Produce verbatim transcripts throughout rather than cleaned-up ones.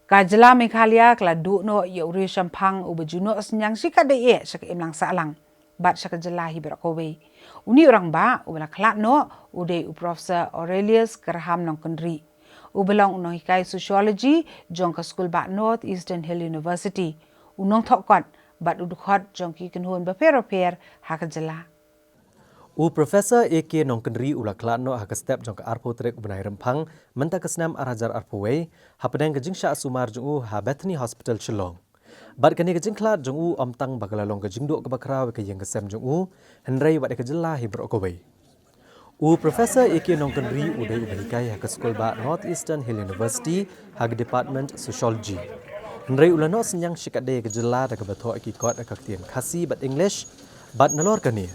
Ka jylla Meghalaya ka la duh noh ïa u riew shemphang uba ju noh synñiang shikatdei eh sha ka imlang sahlang bad sha ka jylla hi baroh kawei. Une u rangbah uba la khlad noh u dei u Professor Aurelius Graham Nongkynrih, uba long u nonghikai Sociology jong ka skul bah North Eastern Hill University, u nongthoh kot bad u dkhot jong ki kynhun bapher bapher ha ka jylla. U Professor A K Nongkynrih u la khlad noh ha ka step jong ka arphew tarik u bnai Rymphang mynta ka snem ar hajar arphew wei, hapdeng ka jingshah sumar jong u ha Bethany Hospital Shillong. Bad kane ka jingkhlad jong u ym tang ba ka la long ka jingduh kaba khraw ïa ka ïing ka sem jong u, hynrei wat ïa ka jylla hi baroh kawei. U Professor A K Nongkynrih u dei uba hikai ha ka skul bah North Eastern Hill University ha ka Department Sociology. Hynrei u la noh synñiang shikatdei ïa ka jylla da kaba thoh ïa ki kot ha ka ktien Khasi bad English, bad nalor kane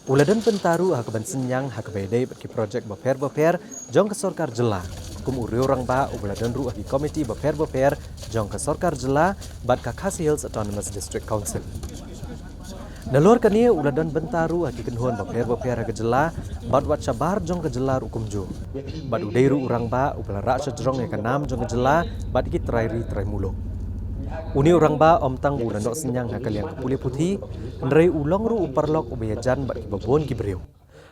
u la don bynta ruh ha kaban synñiang ha kaba ïadei bad ki projek bapher bapher jong ka sorkar jylla, kum u riew rangbah uba la don ruh ha ki komiti bapher bapher jong ka sorkar jylla bad ka Khasi Hills Autonomous District Council. Nalor kane u la don bynta ruh ha ki kynhun bapher bapher ha ka jylla bad wat shabar jong ka jylla ruh kumjuh. Bad u dei ruh u rangbah uba la rah shajrong ïa ka nam jong ka jylla bad ki trai ri trai muluk. Une u rangbah ym tang ba u la noh synñiang ha ka liang ka pule puthi, hynrei u long ruh u paralok uba ïajan bad kiba bun ki briew,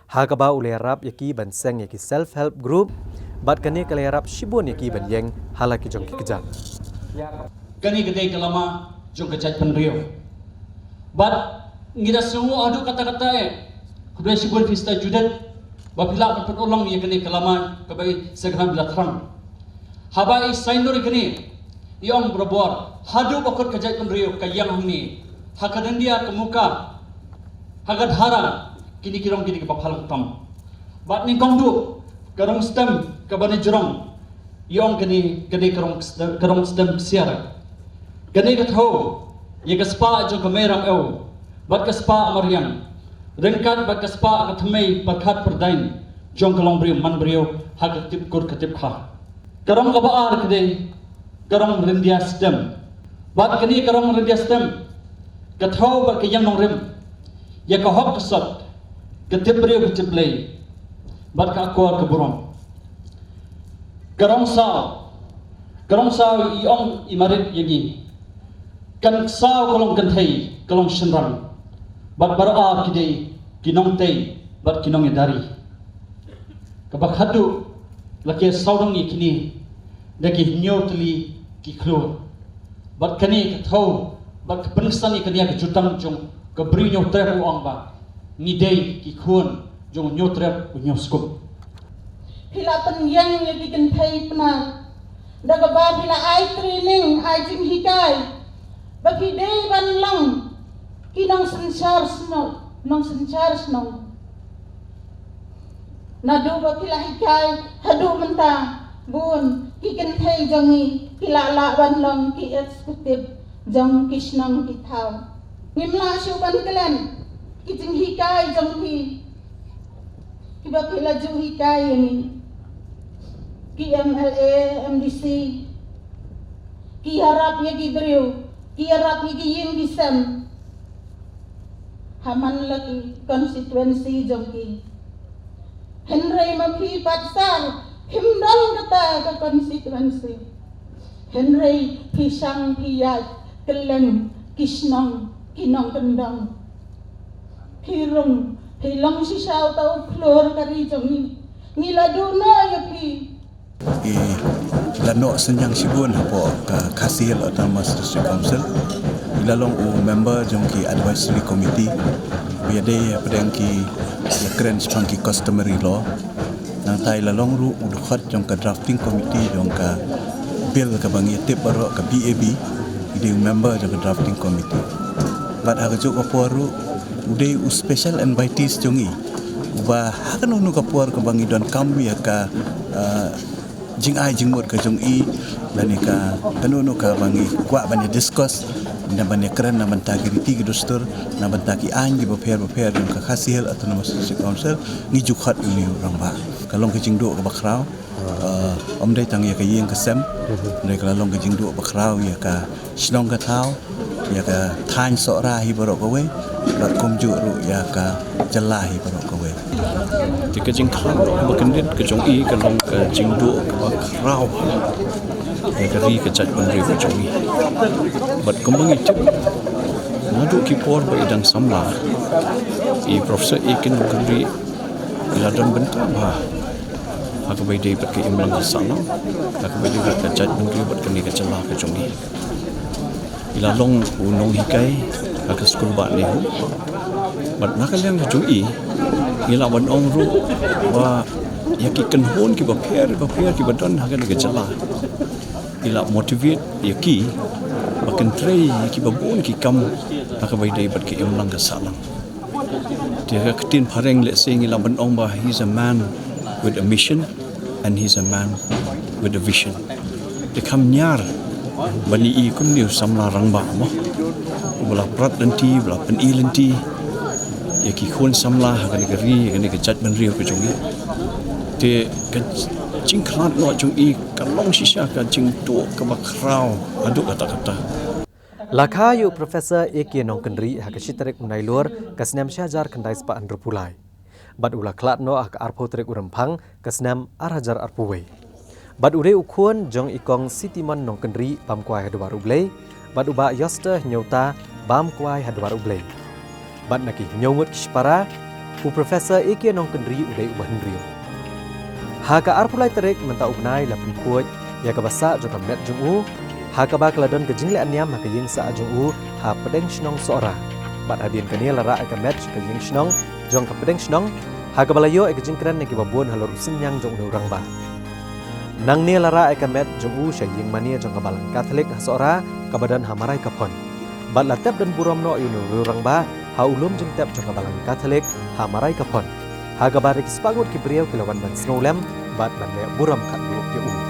ha kaba u la ïarap ïa ki ban seng ïa ki self help group, bad kane ka la ïarap shibun ïa ki ban ïeng ha la ki jong ki kjat. Kane ka dei ka lama jong ka jaitbynriew. Bad ngi da sngew haduh katta katta eh, khublei shibun phi Sister Judith, ba phi lah ban pynurlong ïa kane ka lama kaba i Sir Graham u la thrang. Haba i saiñdur ïa kane, i ong barabor, haduh ba kut ka jaitbynriew ka ïeng hangne, ha ka Ryndia, ka Muka, ha ka Dhara, kine ki rong ki dei kiba phalang tam. Bad nyngkong duh, ka rong stem kaba na jrong, i ong kane ka dei ka rong stem, ka rong stem ksiar. Kane ka thew ïa ka spah jong ka Mei Ramew bad ka spah Amariang, ryngkat bad ka spah ka thymmei pyrkhat pyrdaiñ jong ka longbriew manbriew ha ka tip kur ka tip kha. Ka rong kaba ar ka dei ka rong ryndia stem. Bad kane ka rong ryndia stem ka thew bad ka ïing nongrim ïa ka hok ka sot, ka tip briew ka tip Blei, bad ka akor ka burom. Ka rong saw, ka rong saw i ong i Marit ïa ngi, kan saw ka long kynthei, ka long shynrang, bad baroh ar ki dei ki nongtei bad ki nongïadari. Kaba khadduh la ki sawdong ïa kine da ki hynñiew tylli ki khlur. Bad kane ka thew bad ka pynksan ïa kane ka jutang jong ka Bri Hynñiewtrep u ong ba ngi dei ki khun jong u Hynñiewtrep u Hynñiewskup. Phi la pynïeng ïa ki kynthei Pnar da kaba phi la ai training, ai jinghikai ba phi dei ban long ki nongsynshar shnong, nongsynshar shnong. Naduh ba phi la hikai haduh mynta, bun ki kynthei jong ngi ki la lah ban long ki executive jong ki shnong ki thaw. Ngim lah shuh ban klet ki jinghikai jong phi kiba phi la ju hikai ïa ngi. Ki M L A, M D C ki ïarap ïa ki briew, ki ïarap ïa ki ïing ki sem ha man la ki constituency jong ki. Hynrei ma phi pat Sir, phim don kata ka constituency. Hynrei phi shang phi ïaid kylleng ki shnong ki nongkyndong. Phi rung, phi long shisha uta u khlur ka ri jong ngi. Ngi la duh noh ïa phi. I la noh synñiang shibun hapoh ka Khasi Hills Autonomous District Council. I la long u member jong ki advisory committee ba ïadei hapdeng ki ïakren shaphang ki customary law. Nangta i la long ruh u dkhot jong ka drafting committee jong ka bill kaba ngi tip baroh, ka B A B. I dei u member jong ka drafting committee. Bad ha kajuh ka por ruh u dei u special invitees jong ngi, uba ha kano kano ka por kaba ngi donkam ïa ka, ah, jingai jingmut ka jong i, lane ka kano kano kaba ngi kwah ban ïa discuss, na ban ïakren na bynta ki riti ki dustur, na bynta ki aiñ kiba pher ba pher jong ka Khasi Hills Autonomous District Council, ngi ju khot ïa une u rangbah. Ka long ka jingduh kaba khraw, ah, ym dei tang ïa ka ïing ka sem, hynrei ka la long ka jingduh ba khraw ïa ka shnong ka thaw, ïa ka thaiñ Sohra hi baroh kawei, bad kumjuh ruh ïa ka jylla hi baroh kawei. Te ka jingkhlaiñ ba kyndit ka jong i ka long ka jingduh kaba khraw. ïa ka ri ka jaitbynriew ka jong ngi. Bad kumba ngi tip, naduh ki por ba i dang samla, i Professor A K Nongkynrih i la don bynta bha ha kaba ïadei bad ka imlang ka sahlang, ha kaba ïadei bad ka jaitbynriew bad kane ka jylla ka jong ngi. I la long u nonghikai ha ka skul bah NEHU. Bad na ka liang ka jong i, ngi lah ban ong ruh ba ïa ki kynhun kiba pher ba pher kiba don ha kane ka jylla, i la motivate ïa ki ba kin trei ïa kiba bun ki kam ha kaba ïadei bad ka imlang ka sahlang. Te ha ka ktien phareng lehse ngi lah ban ong ba he's a man with a mission and he's a man with a vision. Te kham ñiar ban i kumne u samla rangbah mo, uba la prat lynti, uba la pyni lynti ïa ki khun samla ha kane ka ri, ha kane ka jaitbynriew ka jong ngi. Te ka jingkhlad noh jong i ka long shisha ka jingtuh kaba khraw haduh katta katta. La kha ïa u Professor A K Nongkynrih ha ka shi tarik u Nailur ka snem shi hajar khyndai spah hynriewphew lai. Bad u la khlad noh ha ka arphew tarik u Rymphang ka snem ar hajar arphew wei. Bad u dei u khun jong i Kong Sitimon Nongkynrih bam kwai ha dwar U Blei, bad u Bah Yoster Hynñiewta bam kwai ha dwar U Blei. Bad na ki hynñiew ngut ki shipara, u Professor A K Nongkynrih u dei uba hynriew. Ha ka arphew lai tarik mynta u bnai la pynkhuid ïa kaba sah jong ka met jong u, ha kaba ka la don ka jingleh niam ha ka ïing sah jong u ha pdeng shnong Sohra. Bad hadien kane la rah ïa ka met sha ka ïing shnong jong ka pdeng shnong, ha kaba la ïoh ïa ka jingkren na kiba bun halor u synñiang jong une u rangbah. Nangne la rah ïa ka met jong u sha ïing mane jong ka Balang Katholik ha Sohra kaba don ha Maraikaphon. Bad la tep don burom noh ïa une u rangbah ha u lum jingtep jong ka Balang Katholik ha Maraikaphon, ha kaba da ki spah ngut ki briew ki la wan ban sngewlem bad ban leh burom khatduh ïa u.